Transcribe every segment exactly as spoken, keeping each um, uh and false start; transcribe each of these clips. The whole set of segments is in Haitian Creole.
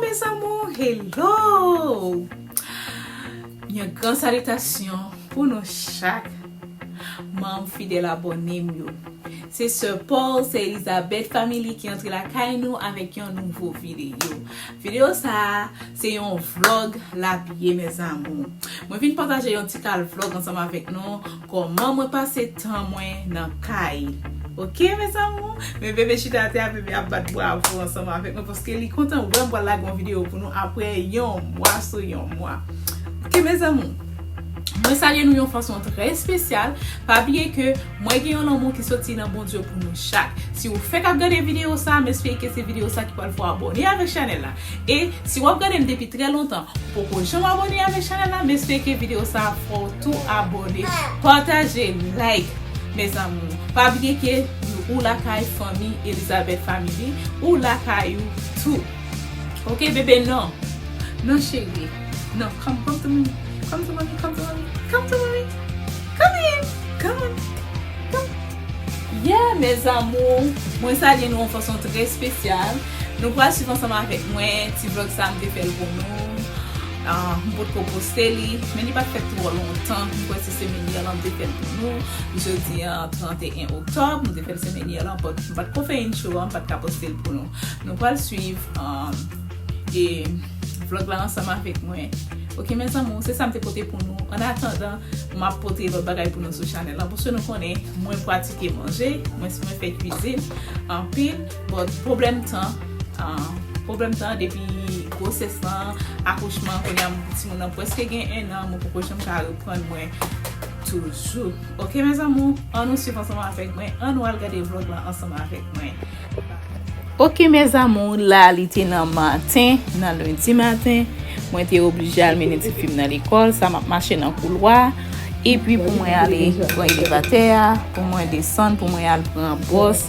Mes amours, hello! Yon gran salitasyon pou nou chak manm fidèl abòne m yo. Se Sè Paul, Sè Elizabeth Family ki antre lakay nou avèk yon nouvo videyo. Videyo sa a, se yon vlog l ap ye, mes amours. Mwen vin pataje yon ti kal vlog ansanm avèk nou, kòman mwen pase tan mwen nan kay. Oke, mes amours? Men bebe chita atè a, bebe ap bat bravo ansanm avèk mwen, paske li kontan wè m pral lage yon videyo pou nou apre yon mwa sou yon mwa. Oke, mes amours? Mwen salye nou yon fason trè espesyal. Pa bliye ke mwen gen yon lanmou ki soti nan Bondye pou nou chak. Si w fèk ap gade videyo sa, m espere ke se videyo sa ki pral fè w abòne avèk chanèl la. E si w ap gade m depi trè lontan, ou poko janm abòne avèk chanèl la, m espere ke videyo sa ap fè w tou abòne, pataje, like, mes amours. Pa bliye ke ou lakay fanmi Elizabeth Family, ou lakay ou tou. Oke, bebe, non. Non, cheri. Non, come, come to mommy. Come to mommy, come to mommy. Come to mommy. Come here. Come on. Come. Yeah, mes amours. Mwen salye nou yon fason trè espesyal. Nou pral swiv ansanm avèk mwen. Ti vlog sa, m te fè l pou nou. Ah, m potko poste li, men li pa t fè twò lontan. M kwè se semèn yè lan m te fè l pou nou. Jodi a, trannteyen oktòb, m te fè l semèn yè lan, but m pa t ko fè intro a, m pa t ka poste l pou nou. Nou pral swiv, um, e vlog la ansanm avèk mwen. Oke, mes amours, se sa m te pote pou nou. An atandan, m ap pote lòt bagay pou nou sou chanèl la. Paske nou konnen, mwen pratike manje, mwen, mwen fè kwizin anpil, but pwoblèm tan, ah, pwoblèm tan depi gwosès lan, akouchman, kounye a timoun nan prèske gen en an, mwen poko janm ka reprann mwen toujou. Oke, mes amours, ann nou swiv ansanm avèk mwen, ann nou al gade vlog la ansanm avèk mwen. Oke, mes amours, la li te nan maten, nan lendi maten, mwen te oblije al mennen tifi m nan lekòl, sa m ap mache nan koulwa, epi pou mwen ale pran elevatè a, pou mwen desann, pou mwen al pran bòs,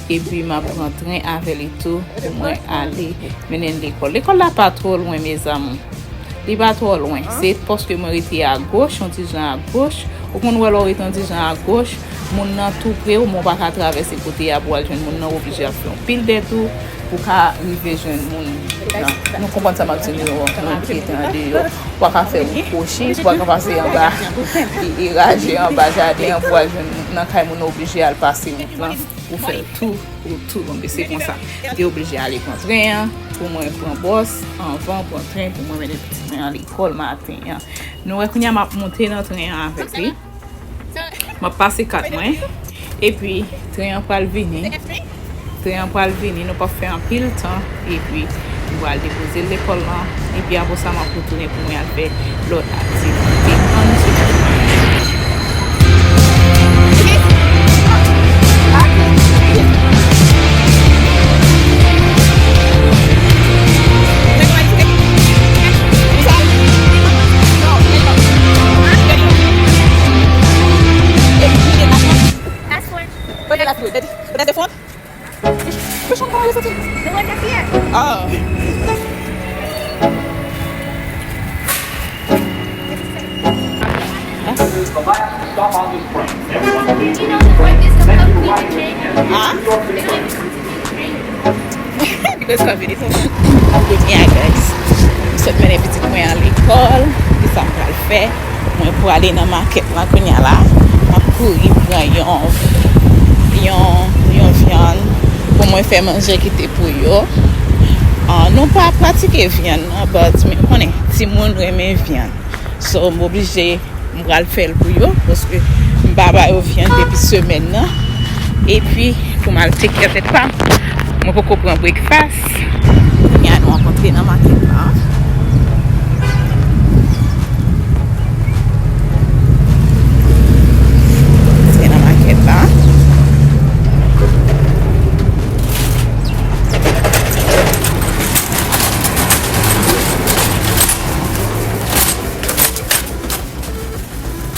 epi m ap pran tren avè li tou, pou mwen ale mennen l lekòl. Lekòl la pa twò lwen, mes amours. Li pa twò lwen. Se paske mwen rete agoch, yon ti jan agoch. Ou konn wè lè w rete yon ti jan agoch, moun nan tou pre w, men w pa ka travèse kote a pou w al jwenn moun nan, w oblije ap fè yon pil dètou pou w ka rive jwenn moun nan. Nou konprann sa m ap di nou, moun ki rete andeyò. W pa ka fè wout kwochi, w pa ka pase anba, e, e raje anba jaden an pou w al jwenn moun nan kay moun nan, oblije al pase wout lan pou fè tou, pou tou. Bon, se konsa. M te oblije ale pran tren an, pou mwen pran bòs, anvan pran tren, pou mwen mennen pitit mwen an lekòl maten an. Nou wè kounye a m ap monte nan tren an avèk li. M ap pase kat mwen. Epi, tren an pral vini. Tren an pral vini, nou p ap fè anpil tan. Epi, nou pral depoze l lekòl lan. Epi, apre sa, m ap retounen pou mwen al fè lòt aktivite. Ann swiv. Passport. But that's the front. Which, which one am I supposed to? The one that's here. Oh. The last stop on this train. Everyone please. Do you know the front is the company name? Huh? Because of it, it's a... Kounye a, guys, m sot mennen pitit mwen an lekòl. Kisa m pral fè? Mwen prale nan makèt lan kounye a la. M ap kouri pran yon, yon, yon vyann pou mwen fè manje kite pou yo. Ah, nou pa pratike vyann nan, but men konnen, timoun renmen vyann. So, m oblije, m pral fè l pou yo, paske m pa ba yo vyann depi semèn nan. Epi, pou m al take care tèt pa m, mwen poko pran breakfast. Kounye a, nou ap antre nan makèt la. Antre nan makèt la.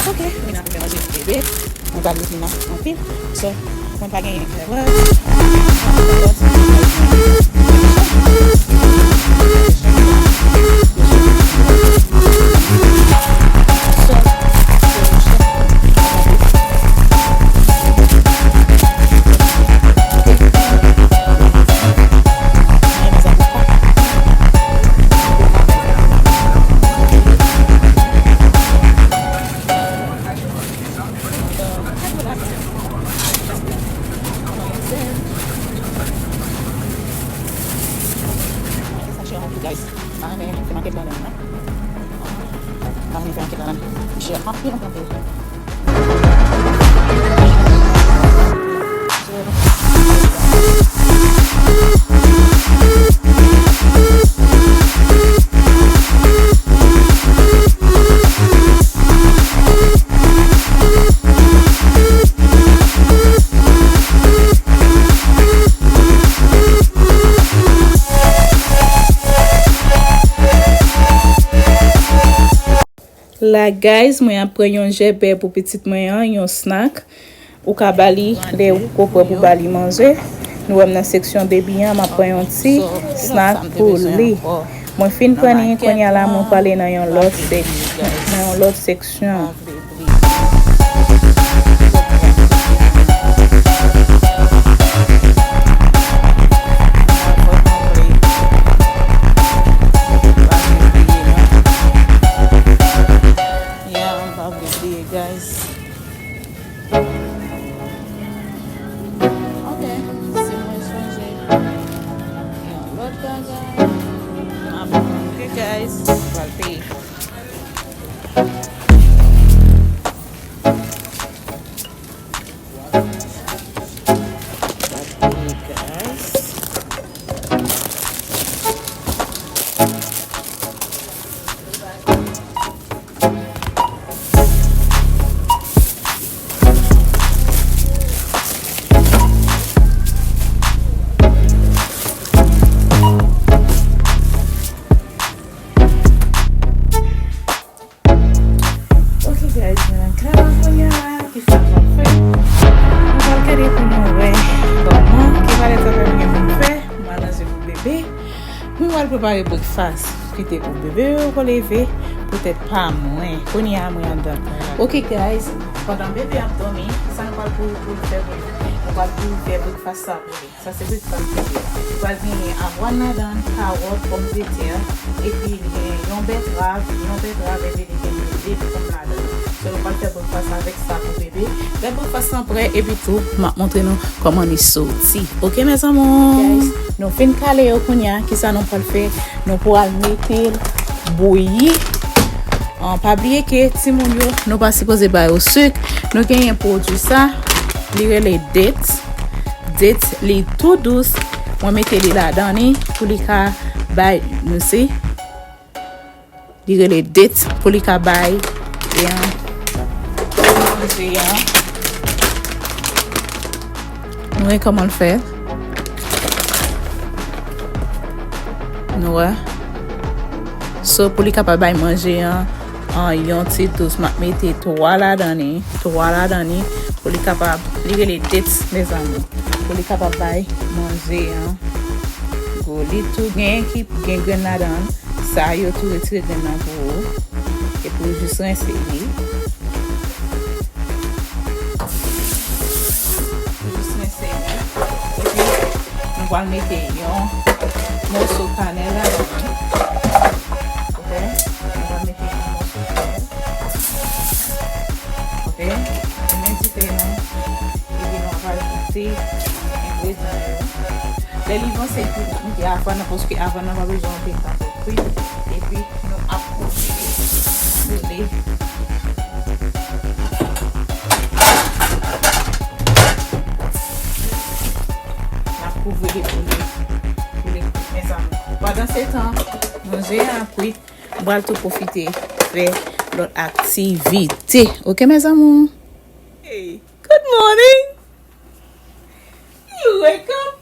Ok, vin ap manje pou bebe. Mwen pa bezwen nan anpil. So, mwen pa genyen klèwè. Guys, m pa renmen fè makèt ladan non. M pa renmen fè makèt ladan. Jè anpil, anpil, anpil. La, guys, mwen ap pran yon jèbè pou pitit mwen an, yon snack. Ou ka ba li lè ou ko prè pou ba li manje. Nou wè m nan seksyon baby an, m ap pran yon ti snack pou li. Mwen fin pran li, kounye a la, mwen prale nan yon lòt sek-, nan yon lòt seksyon. Yeah, m pa vle bliye, guys. Ok, si mwen sonje yon lòt bagay, m ap, ok, guys, m pral peye. Ok, guys, mwen nan kay la kounye a la, ki sa m ap fè? Nou pral gade pou nou wè kòman, ki valè sa fè mwen gen pou m fè. Mwen al ranje pou bebe. Mwen pral prepare breakfast. Kite pou bebe yo leve, poutèt pa mwen. Kounye a, mwen anndan. Ok, guys, pandan bebe ap dòmi, sa nou pral pou, pou l fè pou li? Nou pral pou l fè breakfast sa pou li. Sa se breakfast li ye. Li pral genyen avwàn ladan, kawòt, pòmdetè, epi li gen yon bètrav, yon bètrav, epi li gen de pòm ladan. So, nou pral fè breakfast avèk sa pou bebe. Lè breakfast lan prè, epi tou, m ap montre nou kòman li soti. Ok, mes amours? Guys, nou fin kale yo kounye a. Kisa nou pral fè? Nou pral mete l bouyi. An, pa bliye ke timoun yo, nou pa sipoze ba yo sik. Nou genyen pwodui sa, li rele date. Date, li tou dous. Mwen mete li ladan li pou li ka bay, nou si. Li rele date pou li ka bay, e, an, manje an. Nou wè kòman l fè? Nou wè? So, pou li kapab bay manje an, an yon ti dous, m ap mete twa ladan li, twa ladan li, pou li kapab, li rele date, mes amours, pou li kapab bay manje an gou. Li tou gen ki gen grenn ladan l, sa yo tou retire grenn nan pou ou, epi ou jis rense li. Jis rense li. Epi, nou pral mete yon moso kanèl ladan li. Ok? Nou pral mete yon moso kanèl. Ok? Nou met dife nou. Epi nou pral ajoute engredyan yo. Lè li vanse kwi, n ap mete avwàn nan, paske avwàn nan pa bezwen anpil tan pou l kwi. Epi, nou ap kouvri li. N ap kouvri li pou li, pou li kwi, mes amours. Pandansetan, manje an ap kwi, m pral tou pwofite fè lòt aktivite. Ok, mes amours? Hey, good morning. You wake up.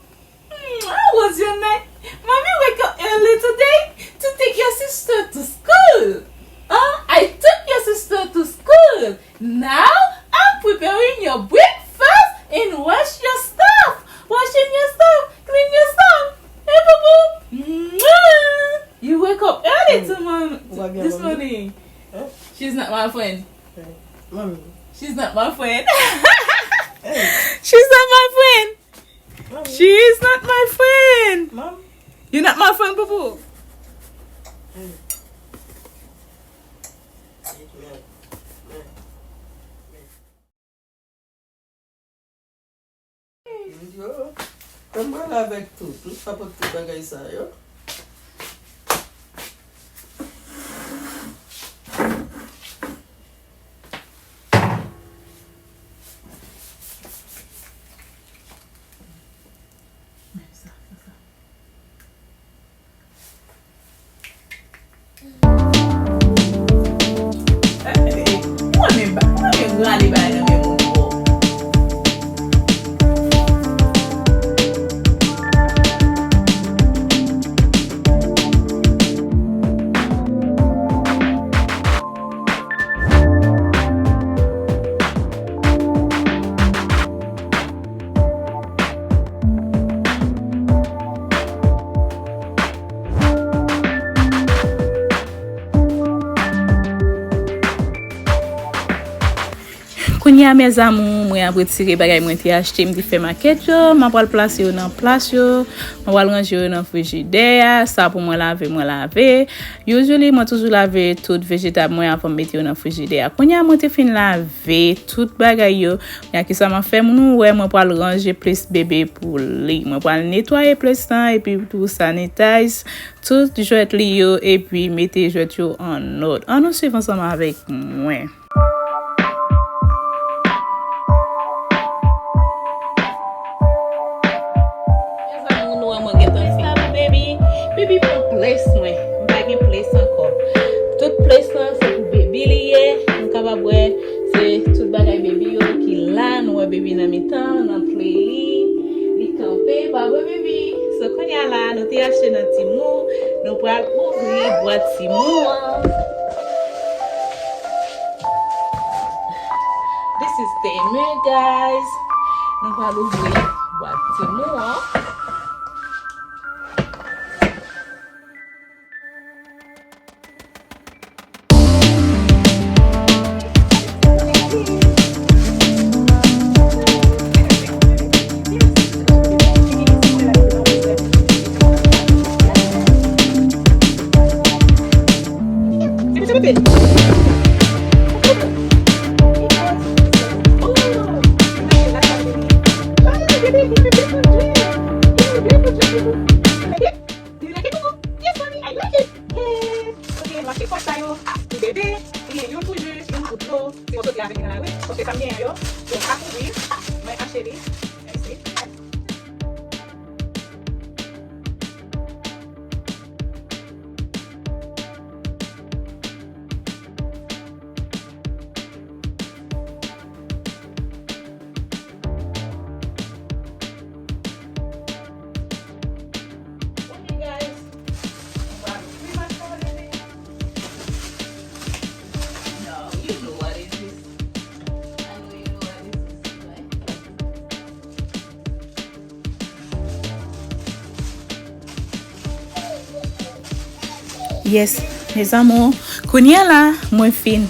Mm, how was your night? Mommy wake up early today to take your sister to school. Huh? I took your sister to school. Now I'm preparing your breakfast and wash your stuff. Washing your stuff, clean your stuff. Hey, boo boo. Mwah. You wake up early to mom this morning. She's not my friend. Mommy. She's not my friend. She's not my friend. Mommy. She is not my friend. Mom. You not my friend, boo boo. Yo, mwen la avèk tout, tout sa pot tout bagay sa yo. Kounye a, mes amours, mwen ap retire bagay mwen te achte, m te fè makèt yo, m ap pral plase yo nan plas yo, m ap pral ranje yo nan frijidè a, sa pou mwen lave, mwen lave. Usually, mwen toujou lave tout vejetab mwen avan m mete yo nan frijidè a. Kounye a, mwen te fin lave tout bagay yo. Kounye a, kisa m ap fè? Nou wè, mwen pral ranje plis bebe pou li. Mwen pral netwaye plis lan, epi tou sanitize tout jwèt li yo, epi mete jwèt yo an òd. Ann nou swiv ansanm avèk mwen. Mezanmi, nou wè mwen gentan fin. Baby, baby pran plis mwen. M pa gen plis ankò. Tout plis lan se pou baby li ye. Nou kapab wè se tout bagay baby yo ki la. Nou wè baby nan mitan, nan play li. Li kanpe, pa vre baby? So kounye a la, nou te achte nan Temu. Nou pral ouvri bwat Temu an. This is Temu, guys. Nou pral ouvri bwat Temu an. Ok, m achte kòd sa yo pou bebe, li gen youn pou jis, youn pou dlo, ti moso ki avèk li nan lari, paske sa m genyen yo, yo pa kouvri, mwen achte li, mèsi. Ok, guys. Nou pral ouvri bwat sa, bebe. No, you know what it is. I know you know what it is, right? Yes, mes amours. Kounye a la, mwen fin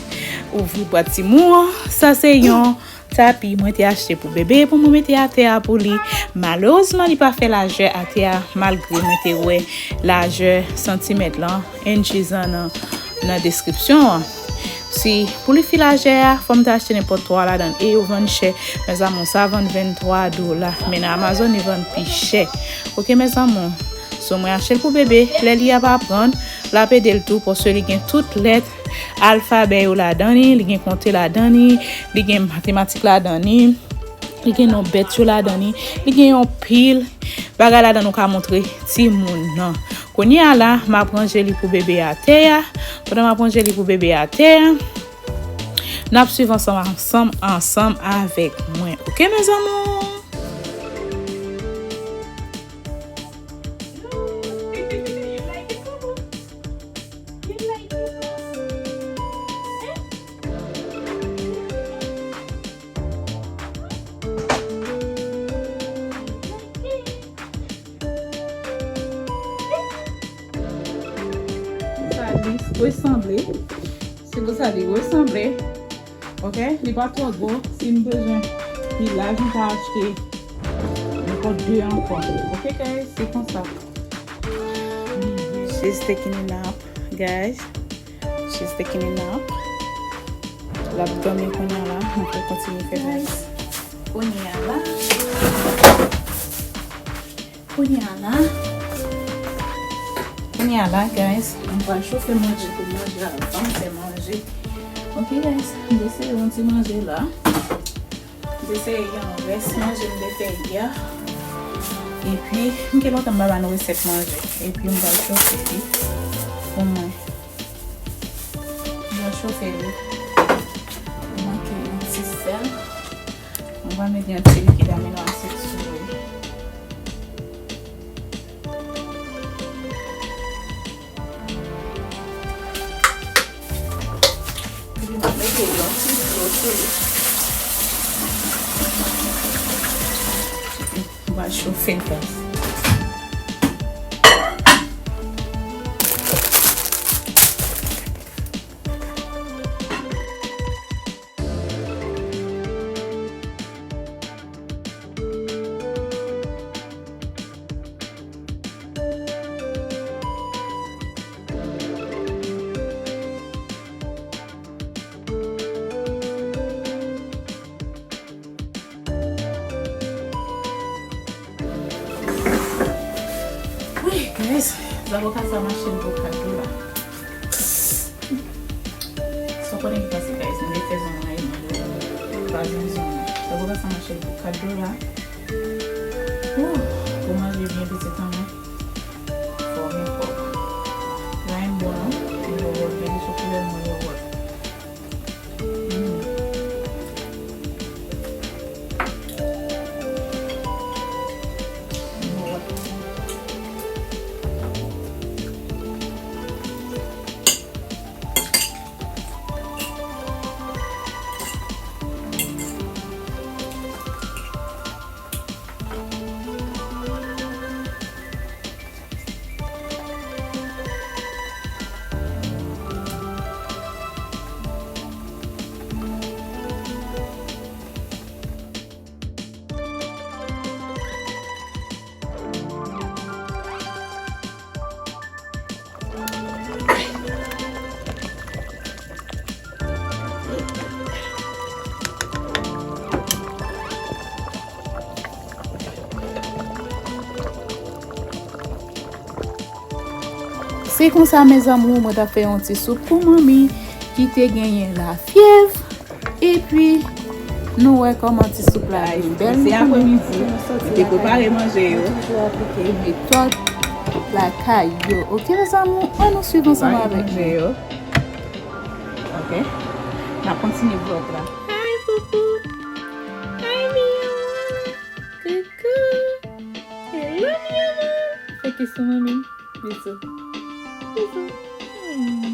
ouvri bwat Temu an. Sa se yon tapi mwen te achte pou bebe, pou mwen mete atè a pou li. Malerezman, li pa fè lajè atè a, malgre mwen te wè lajè santimèt lan, inches an nan, nan deskripsyon an. Si pou li fi lajè a, fò m ta achte nenpòt twa ladan l. E yo vann chè. Mes amours, sa vann venntwa dola. Men nan Amazon, li vann pi chè. Ok, mes amours. So, mwen achte l pou bebe. Lè li ap aprann, l ap ede l tou, paske li gen tout lèt alfabè yo ladan li, li gen konte ladan li, li gen matematik ladan li, li gen non bèt yo ladan li, li gen yon pil bagay ladan nou ka montre timoun nan. Kounye a la, m ap ranje li pou bebe atè a. Pandan m ap ranje li pou bebe atè a, n ap swiv ansanm, ansanm, ansanm avèk mwen. Ok, mes amours? Sa li resanble. Se konsa li resanble. Ok, li pa twò gwo. Si m bezwen pi laj, m ka achte ankò de ankò. Ok, guys, se konsa. She's taking a nap, guys. She's taking a nap. L ap dòmi kounye a la. Mwen pou kontinye fè bagay. Kounye a la. Kounye a la. Kounye a la, guys. Mwen pral chofe manje pou manje avan m fè manje. Ok, guys. M te sere yon ti manje la. M te sere yon rès manje m te fè yè. Epi, m gen lontan m pa ba nou resèt manje. Epi, m pral chofe li pou mwen. M pral chofe li. M manke yon ti sèl. M pral mete yon ti likid amino asid sou li. Epi m ap mete yon ti dlo sou li. M va chofe l, guys. Zaboka sa mache l pou kat dola. Sa w konnen ki pase, guys, m te fè zòn nan, e mwen yo kraze m zòn nan. Zaboka sa mache l pou kat dola. Woo, pou manje byen pitit an mwen, fò w gen kòb. Lay m bon non, m wè wòt, depi sou koulè m wè wòt. Mm. Se konsa, mes amours, mwen t ap fè yon ti soup pou manmi ki te genyen lafyèv. Epi, nou wè kòman ti soup la vin bèl. Se apremidi, nou te prepare manje yo. Toujou aplike metòd lakay yo. Oke, mes amours, ann nou swiv ansanm avèk mwen. Ok. N ap kontinye vlòg la. Hi, Poupou. Hi, Miyou. Coucou. Hello, mi amor. Fè kis sou manmi. Bisou. Bisou. Hmm.